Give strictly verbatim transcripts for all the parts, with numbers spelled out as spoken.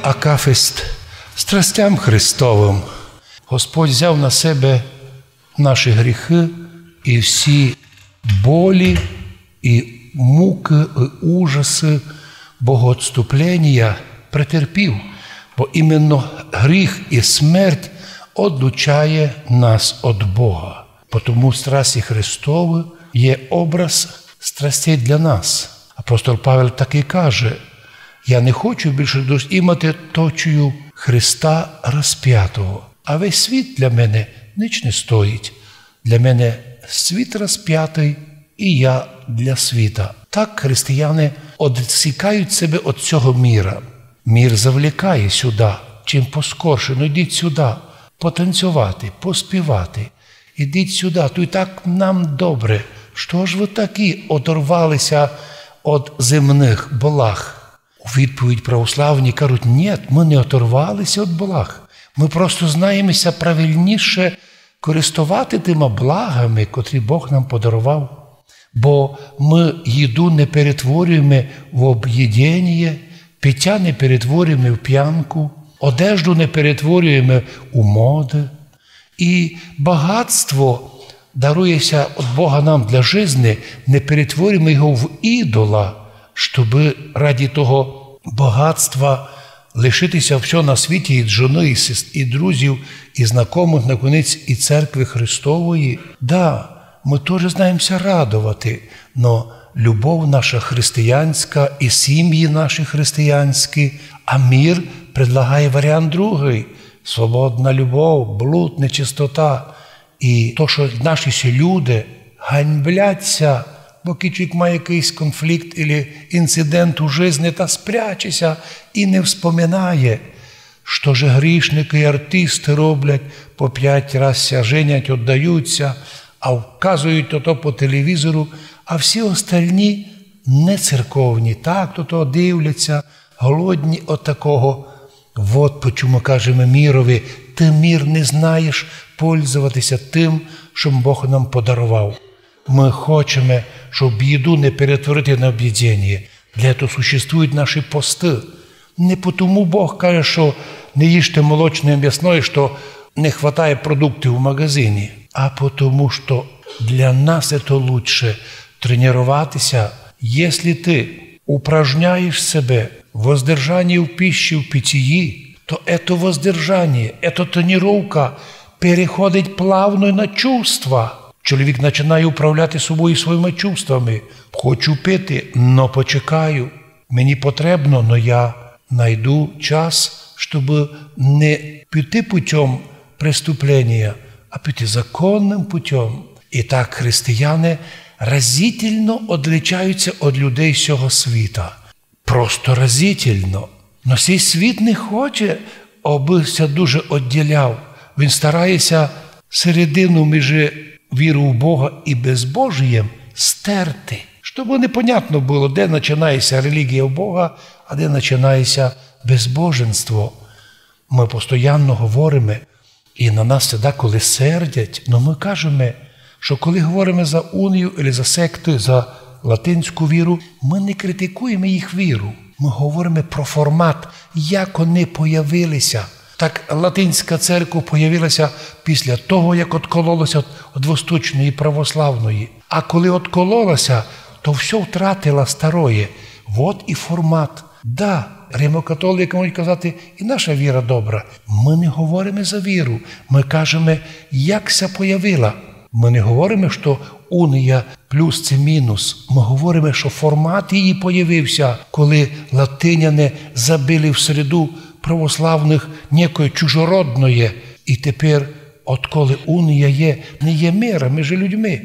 Акафист. Страстям Христовым Господь взяв на себе наші гріхы і всі болі, і мукы, і ужасы богоотступленія претерпів, бо іменно гріх і смерть одлучає нас од Бога. Потому страсті Христовы є образ страстей для нас. Апостол Павел так і каже: «Я не хочу більше досі імати точію Христа розпятого, а весь світ для мене нич не стоїть. Для мене світ розпятый, і я для світа». Так християни одсікають себе од сього міра. Мір завлікає сюда, чим поскорше, ну йдіть сюда, потанцьовати, поспівати. Ідіть сюда, туй так нам добре. Што ж вы такі одорвалися од земных благ? У відповідь православні кажуть: «Нєт, мы не оторвалися од благ. Мы просто знаєме ся правильніше користовати тыма благами, котрі Бог нам подаровав. Бо мы їду не перетворюєме в объєдєніє, питя не перетворюєме в пянку, одежду не перетворюєме у моды. І богатство дарує ся од Бога нам для жизни, не перетворюєме його в ідола, щобы ради того богатства лишити ся всьо на світі, і жены, і сес-, і друзів, і знакомых, наконець, і церкви Христової». Да, мы тоже знаєме ся радовати, но любов наша християнська і сімї наші християнські, а мір предлагає варіант другый. Свободна любов, блуд, нечистота. І то, што наші ся люди ганьблять ся, бо кидь чоловік має якыйсь конфлікт или інцидент у жизни, та спряче ся і не вспоминає, што же грішникы і артисты роблять, по пять раз ся женять, оддають ся, а вказують тото по телевізору, а всі остальні не церковні, так, тото дивлять ся, голодні од такого. Вот почому кажеме мірови: «Ты, мір, не знаєш пользовати ся тым, што Бог нам подаровав». Мы хочеме, щоб біду не перетворити на объєдєніє. Для того существують наші посты. Не потому Бог каже, што не їжте молочне і м'ясне, што не хватає продуктів у магазині, а потому, што для нас это лучше тренировати ся. Если ты упражняєш себе в воздержании в пищи, в питьї, то это воздержание, это тренировка переходить плавно на чувства. Чоловік починає управляти собою і своїми чувствами. Хочу пити, но почекаю. Мені потребно, но я найду час, щоб не піти путем преступления, а піти законным путем. І так християни разительно отличаються від людей сього світа. Просто разительно. Но сей світ не хоче, аби ся дуже одділяв. Він старає ся середину між вірою в Бога і безбожієм стерти. Щоб непонятно было, де починає ся релігія в Бога, а де починає ся безбоженство. Мы постоянно говориме, і на нас ся деколи сердять, но мы кажеме, што коли говориме за унію или за секты, за латинську віру, мы не критикуєме їх віру. Мы говориме про формат, як они появили ся. Так латинська церква появила ся після того, як одколола ся од, од восточної православної. А коли одколола ся, то всьо втратила староє. Вот і формат. Да, римокатоликы можуть казати: «І наша віра добра». Мы не говориме за віру, мы кажеме, як ся появила. Мы не говориме, што унія плюс ци мінус. Мы говориме, што формат її появив ся, коли латиняне забили в середу православных нєкоє чужородноє. І тепер, одколи унія є, не є мира межи людьми.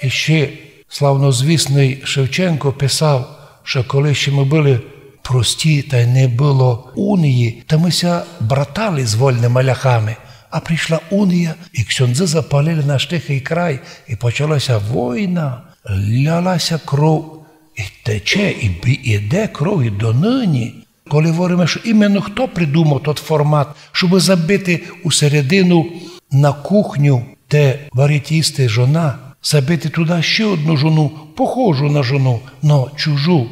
І ще славнозвісный Шевченко писав, што коли ще мы были прості, тай не было унії, та мы ся братали з вольныма ляхами. А пришла унія, і ксьондзы запалили наш тихый край, і почала ся война, ляла ся кров, і тече, і бі-, іде кров і доныні. Коли говориме, што іменно хто придумав тот формат, щобы забити у середину на кухню де варить їсти жона, забити туды ще одну жону, похожу на жону, но чужу,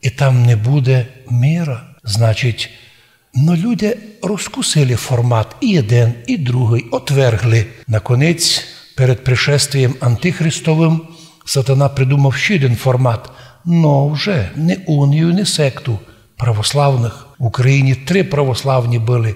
і там не буде мира. Значить, но люди розкусили формат, і єден, і другый отвергли. Наконець, перед пришествієм антихристовым, сатана придумав ще єден формат, но вже не унію, не секту православных. В Україні три православні были.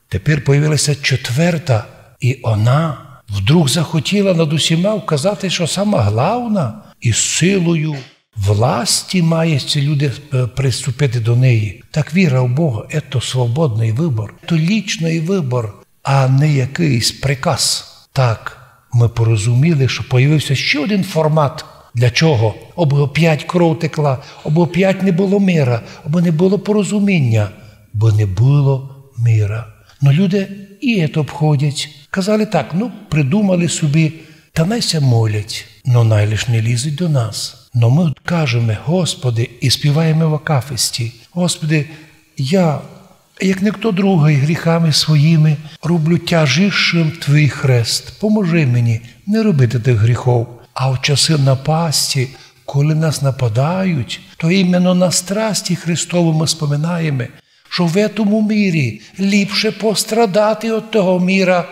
Тепер появилася четверта, і она вдруг захотіла над усіма вказати, што сама главна, і силою власти має ці люди, е, приступити до неї. Так віра в Бога, це свободный выбор, це лічный выбор, а не якыйсь приказ. Так, мы порозуміли, што появився ще один формат. Для чого? Обы опять кров текла, обы опять не было мира, обы не было порозуміння, бо не было мира. Но люди і це обходять. Казали так: ну, придумали собі, та най ся молять, но най лиш не лізуть до нас. Но мы кажеме: Господи, і співаєме в акафисті: Господи, я, як никто другый, гріхами своїми роблю тяжішым Твій хрест. Поможи мені не робити тых гріхов. А в часы напасти, коли нас нападають, то іменно на страсти Христовы мы споминаєме, што в етому мирі ліпше пострадати од того мира,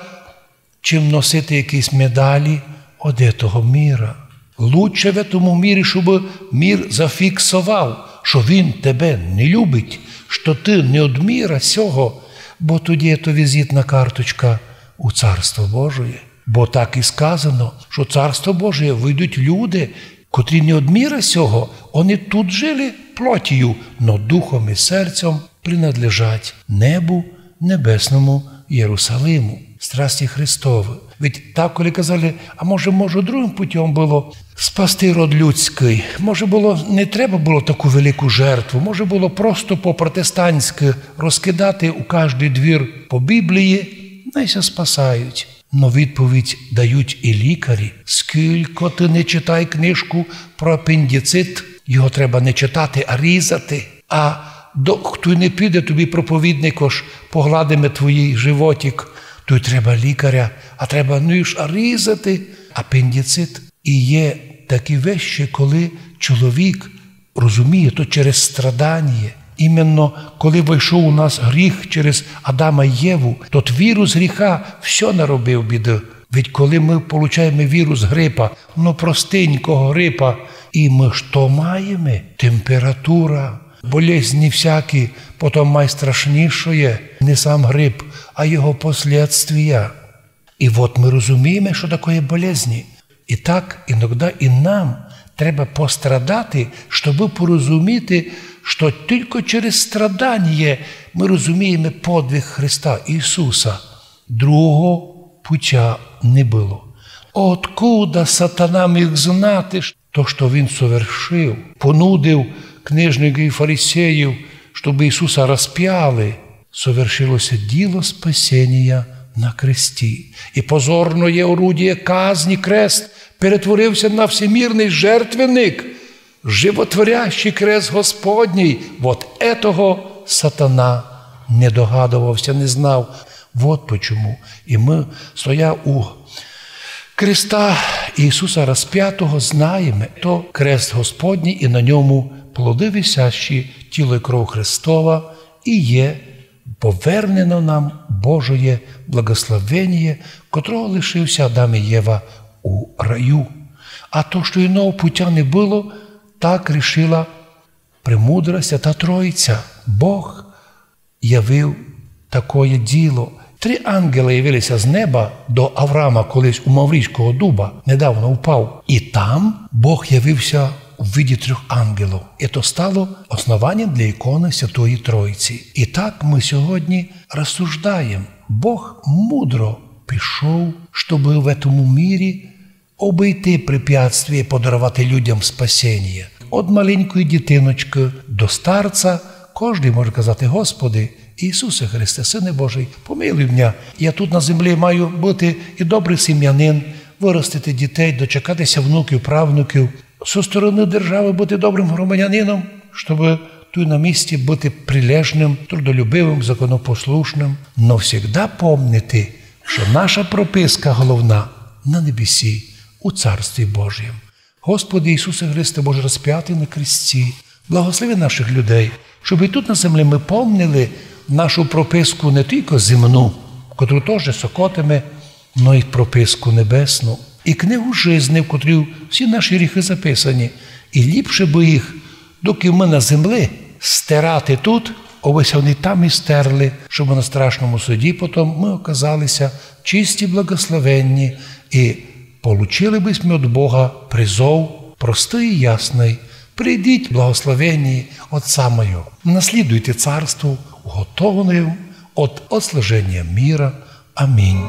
чим носити якісь медалі од етого мира. Лучше в етому мирі, щоб мир зафіксовав, што він тебе не любить, што ты не од мира сього, бо тоді то візитна карточка у Царство Божоє. Бо так і сказано, што в Царство Божоє войдуть люди, котрі не од мира сього, они тут жили плотію, но духом і серцем принадлежать небу, небесному Єрусалиму. Страсти Христовы. Ведь так, коли казали: а може, може, другым путем было спасти род людськый? Може, было, не треба было таку велику жертву? Може, было просто по-протестантськы розкидати у каждый двір по Біблії, най ся спасають. Но відповідь дають і лікарі: скілько ты не читай книжку про апендицит, його треба не читати, а різати. А до, хто не піде тобі, проповідник, ож погладиме твій животик, то й треба лікаря, а треба, ну ж, а різати апендицит. І є такі вещі, коли чоловік розуміє то через страданіє. Іменно коли войшов у нас гріх через Адама і Єву, тот вірус гріха всьо наробив біды. Ведь коли мы получаєме вірус грипа, ну, простенького грипа, і мы што маєме? Температура, болезні всякі, потом найстрашнішоє не сам грип, а його послідствія. І от мы розумієме, што такоє болезні. І так, іноді і нам треба пострадати, щоб порозуміти, што тілько через страданіє мы розумієме подвиг Христа Ісуса. Другого путя не было. Откуда сатана міг знати, што то, што він совершив, понудив книжників і фарисеїв, щоб Ісуса розпяли? Совершилося діло спасенія на кресті. І позорноє орудіє казні, крест, перетворився на всемірный жертвенник, животворящий крест Господній. Вот етого сатана не догадовався, не знав. Вот почому. І мы, стоя у креста Ісуса розпятого, знаєме, то крест Господній, і на ньому плоды висящі, тіло і кров Христова, і є повернено нам Божоє благословеніє, котрого лишився Адам і Єва у раю. А то, што іного путя не было, так рішила премудра Свята Троїця. Бог явив такоє діло. Три ангела явилися з неба до Авраама колись у Маврійського дуба, недавно упав. І там Бог явився у виді трьох ангелів. І то стало основанням для іконы Святої Троїці. І так мы сьогодні розсуждаєме. Бог мудро пішов, щоби в этому мирі обійти препятствіє, подаровати людям спасеніє. Од маленької дітиночкы до старця кождый може казати: Господи, Ісусе Христе, Сине Божий, помилуй мене. Я тут на землі маю быти і добрый сім'янин, выростити дітей, дочекати ся внуків, правнуків. Со стороны державы быти добрым громадянином, щобы туй на місці быти прилежным, трудолюбивым, законопослушным. Но всегда помнити, што наша прописка головна на небесі, у Царстві Божім. Господи Ісусе Христе, Боже розпятый на кресті, благослови наших людей, щоб і тут на землі ми помнили нашу прописку не тілько земну, котру теж сокотиме, но й прописку небесну, і книгу жизни, в котрій всі наші гріхи записані. І ліпше бы їх, доки ми на землі, стирати тут, обы ся вони там і стерли, щоб на страшному суді потім ми оказалися чисті, благословенні і получили бы сьме від Бога призов простый і ясный: прийдіть, благословенні Отця Мойого, наслідуйте царство, уготованое от отслуження міра. Амінь.